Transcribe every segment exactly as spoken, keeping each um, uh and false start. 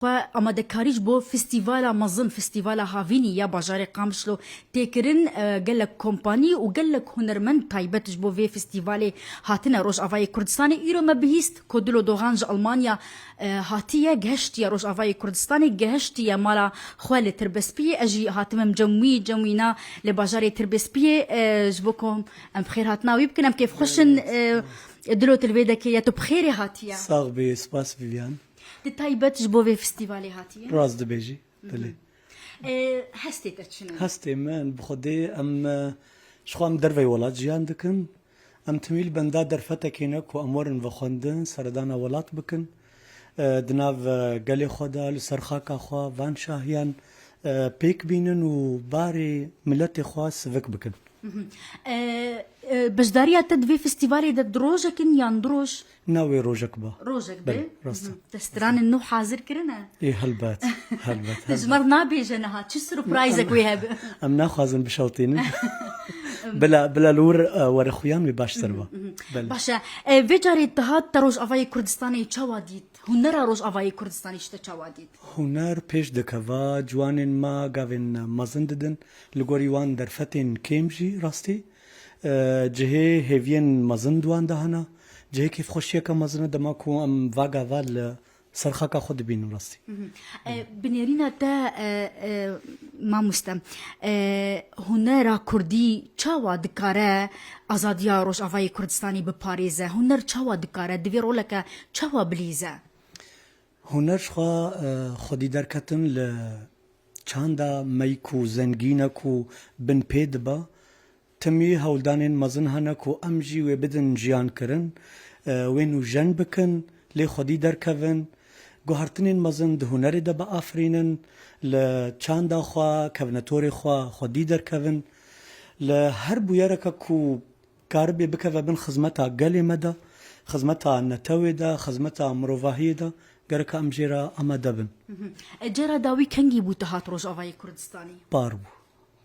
Xwe amadekarî ji bo festîvala mezin, festîvala havînî ya bajarê Qamişlo tê kirin. E, gelek kompanî û gelek hunermend taybet ji bo vê festîvalê hatine Rojavayê Kurdistanê. Îro me bihîst ku Dilo Dogan ji Almanya, e, hatiye, gehiştiye Rojavayê Kurdistanê, gehiştiye mala xwe li Tirbespiyê. Ez jî hatimim cem wî, cem wîna li bajarê Tirbespiyê, e, ji bo ku em bi xêr hatina wî bikin, em kêfxweş in. E, Dilo, tu li vê dekê ye, tu bi xêrê hatiye. Sax bî, spas Vivian. Di taybet ji bo vê festîvalê hatiye? Rast dibêjî, belê. E, hestê te çi ne? Hestê min, bi Xwedê em, e, ji xwe em dervey welat jiyan dikin. Em timî li benda derfetekê ne ku em werin vexwendin, seredana welat bikin. E, di nav, e, gelê xwe de, li ser xaka xwe, van şahiyan, e, pêk bînin û barê miletê xwe sivik bikin. Mhm. E, e, beşdariya te di vê festîvalê de di rojek in yan du roj? Na, wê rojek ba. Rojek be? Belê, rast e. Mhm. Te stranên nû hazir kirine? Ê, helbet, helbet, Te ji helbet. me re nabêje niha, çi surprizek Em, wê hebe? em naxwazin bişewtînin. Bila, bila li wir, e, were xuyan wê baştir ba. Mhm, mhm. Belê. Baş e. E, vê carê te hat, te Rojavayê Kurdistanê çawa dît? Hunera Rojavayê Kurdistanê ji te çawa dît? Huner pêş dikeva, ciwanên me gavên mezin didin. Li gorî wan derfetên kêm jî rastî. E, cihê hêviyên mezin di wan de hene. Cihê kêfxweşiyeke mezin e dema ku em va gava li ser xaka xwe dibînin rastî. Mhm. E, binêrîna te, e, e, mamoste, e, hunera kurdî çawa dikare azadiya Rojavayê Kurdistanê biparêze? Huner çawa dikare? Divê roleke çawa bilîze? Huner ji xwe, e, xwedî derketin li çanda me yî ku zengîn e, ku binpê dibe. Timî hewldanên mezin hene ku em jî wê bidin jiyan kirin, e, wê nûjen bikin, lê xwedî derkevin. Guhertinên mezin di hunerê de biafirînin, li çanda xwe, kevnetorê xwe xwedî derkevin. Li her bûyereke ku karibê bikeve bin xizmeta gelê me de, xizmeta netewê de, xizmeta mirovahiyê de, gereka em jê re amade bin. Mhm. E, cara dawî kengî bû tu hat Rojavayê Kurdistanê? Par bû.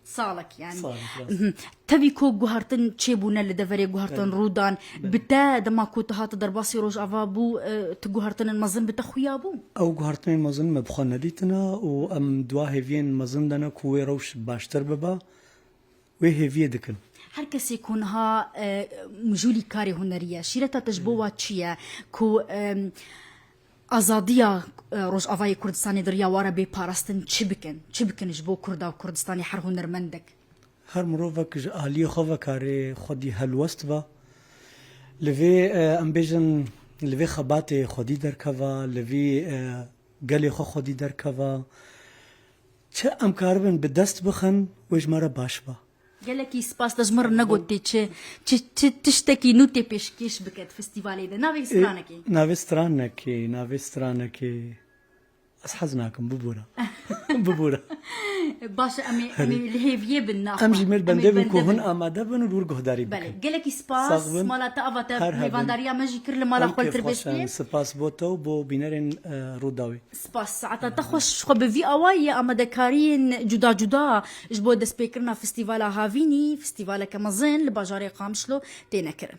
Salek yani. Salek, rast. Mhm. Tevî ku guhertin çêbûne li deverê guhertin Belê. rûdan, Belê. bi te dema ku tu hate derbasî Rojava bû, e, tu guhertinên mezin bi te xuya bû? Ew guhertinên mezin me bi xwe nedîtine û em dua hêviyên mezin de ne ku wê rewş baştir bibe. Wê hêviyê dikin. Her kesê ku niha, e, mijûlî karê hunerî ye, şîreta te ji bo wa çi ye ku, e, azadiya, e, Rojavayê Kurdistanê di riya wa re bê parastin, çi bikin? Çi bikin ji bo Kurda û Kurdistanê her hunermendek? Her mirovek ji aliyê xwe ve karê xwedî helwest be. Li vê, e, em bêjin, li vê xebatê xwedî derkeve, li vî, e, gelê xwe xwedî derkeve. Çi em karibin bi dest bixin, wê ji me re baş be. Gelekî spas, te ji min re negotî çi, çi, çi tiştekî nû tê pêşkêş biket festîvalê de. Navê stranekê? Navê stranekê, navê stranekê. Ez hez nakim, bibûre. Bibûre. Baş e, em ê, em ê li hêviyê bin naxwe. Em jî mêr bendê bin ku hûn amade bin û li wir guhdarî bikin. Belê. Gelekî spas. Sax bin. Mala te ava te Her hebin. mêvandariya me jî kir li mala Em xwe li kêfxweş in. Tirbespiyê. Spas bo te û bo bînerên, e, Rûdawê. Spas. Saeta te xweş. Xwe bi vî awayî amadekariyên cuda cuda ji bo destpêkirina Festîvala Havînî, festîvaleke mezin li bajarê Qamişlo têne kirin.